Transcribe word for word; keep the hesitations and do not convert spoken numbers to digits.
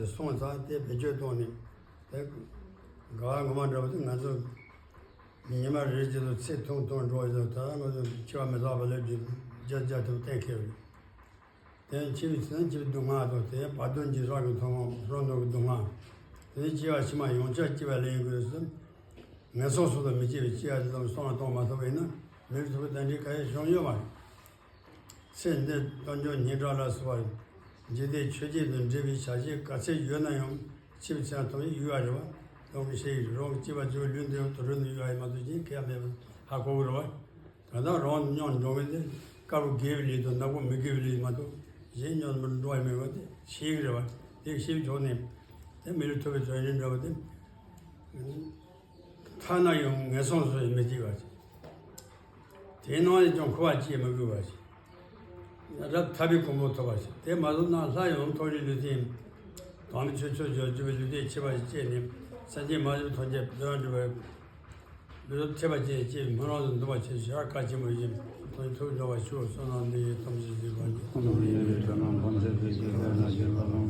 སོང་ཙང་དེ་བེད་སྤྱོད་བཏང་ནས་དེ་ག་བ་ངོ་མ་འདྲ་བ་དེ་ང་ཚོ་ཉི་མ་རེ་རྗེས་སུ་ཚེ་ཐུང་ཐུང་འགྲོ་ཡོད། ད་ང་ཚོ་འཆི་བ་མི་རྟག་པ་ལས་རྒྱུ་བརྒྱ་བརྒྱ་ཐུབ་གཏན་འཁེལ་བ་རེད། དེ་འཆི་བའི་ཚེ་འཆི་བའི་སྡུག་བསྔལ་དང་དེ་བར་དོ་འཇིགས་སོགས་ཀྱི་མཐོང་བ་ཧྲོ་འདུག་གི་སྡུག་བསྔལ། དེ་སྐྱེ་བ་ཕྱི་མ་ཡང་བསྐྱར་སྐྱེ་བ་ལེན་དགོས་སུ། ངན་སོང་སོགས་ལ་མི་སྐྱེ་བའི་སྐྱེ་བ་དེ་ཙམ་སོང་བ་གཏོང་མ་ཐུབ་པ་ཡིན་ན་མི་ལུས་ཐོབ་པའི་གདན་འདྲེན་ག་ཡེ་བྱུང་ཡོད་མ་རེད། ཚེ་འདིར་གཏོང་རྒྱུ་སྙན་གྲགས་ལ་སོགས་པ་འཇིག་རྟེན་ཆོས་བརྒྱད་དང་འབྲེལ་བའི་བྱ་བྱེད་ག་ཚད་ཡོད་ན་ཡང་འཆི་བའི་ཚེ་ཐོབ་ཡི་ཡོད་ཡ་རེད་བ། དོན་གྱི་ཤེས་ཡིན་རང་གི་སྐྱེ་བ་བཅུ་ལུས་འདི་དུད་འགྲོ་འདི་ཡོད་ཡ་ཡིན་མ་གཏོགས་གཞན་ག་ཡ་མེད་པ་ཧ་གོ་གི་རེད་བ། ད་ལྟ་རང་མཉམ་འགྲོ་མཁན་དེ་དཀར་པོ་དགེ་བའི་ལས་དང་ནག་པོ་མི་དགེ་བའི་ལས་མ་གཏོགས་གཞན་མཉམ་མི་འགྲོ་ཡ་མེད་པ་དེ་ཤེས་ཀྱི་རེད་བ། དེ་ཤེས་ཆོག་ནས་དེ་མི་ལུས་ཐོབ་པའི་དོན་རེད་འདྲ་བ་དེ། ཐ་ན་ཡང་ངན་སོང་སོགས་ཡང་མི་སྐྱེ་བ་ཞིག་དེའི་ནང་ནས་ཀྱང་འཁོར་བ་སྐྱེ་མི་དགོས་པ་ཞིག་རབ་ཐར་པའི་གོ་འཕང་ཐོབ་པ་ཞིག་དེ་མ་ཐོབ་ན་སླར་ཡང་མཐོ་རིས་ལུས་རྟེན་དམ་པའི་ཆོས་ཕྱོགས་བརྗོད་བརྗོད་པའི་ལུས་རྟེན་ཆེ་བ་ཞིག་སྐྱེས་ནས་སངས་རྒྱས་མ་བྱོན་ཐམས་ཅད་བདེ་བ་འགྲུབ་པའི་ལུས་རབ་ཐེབས་པ་ཅན་སྐྱེས་པའི་སྨོན་ལམ་དུ་འདུག་པ་ཆེ་ཞེས་བཀའ་ཆེན་པོ་བཞིན་ཐོག་ཐུགས་འཇོག་པ་ཞུ་བསོད་ནམས་འདི་ཡིས་ཐམས་ཅད་གཟིགས་པ་ཉིད།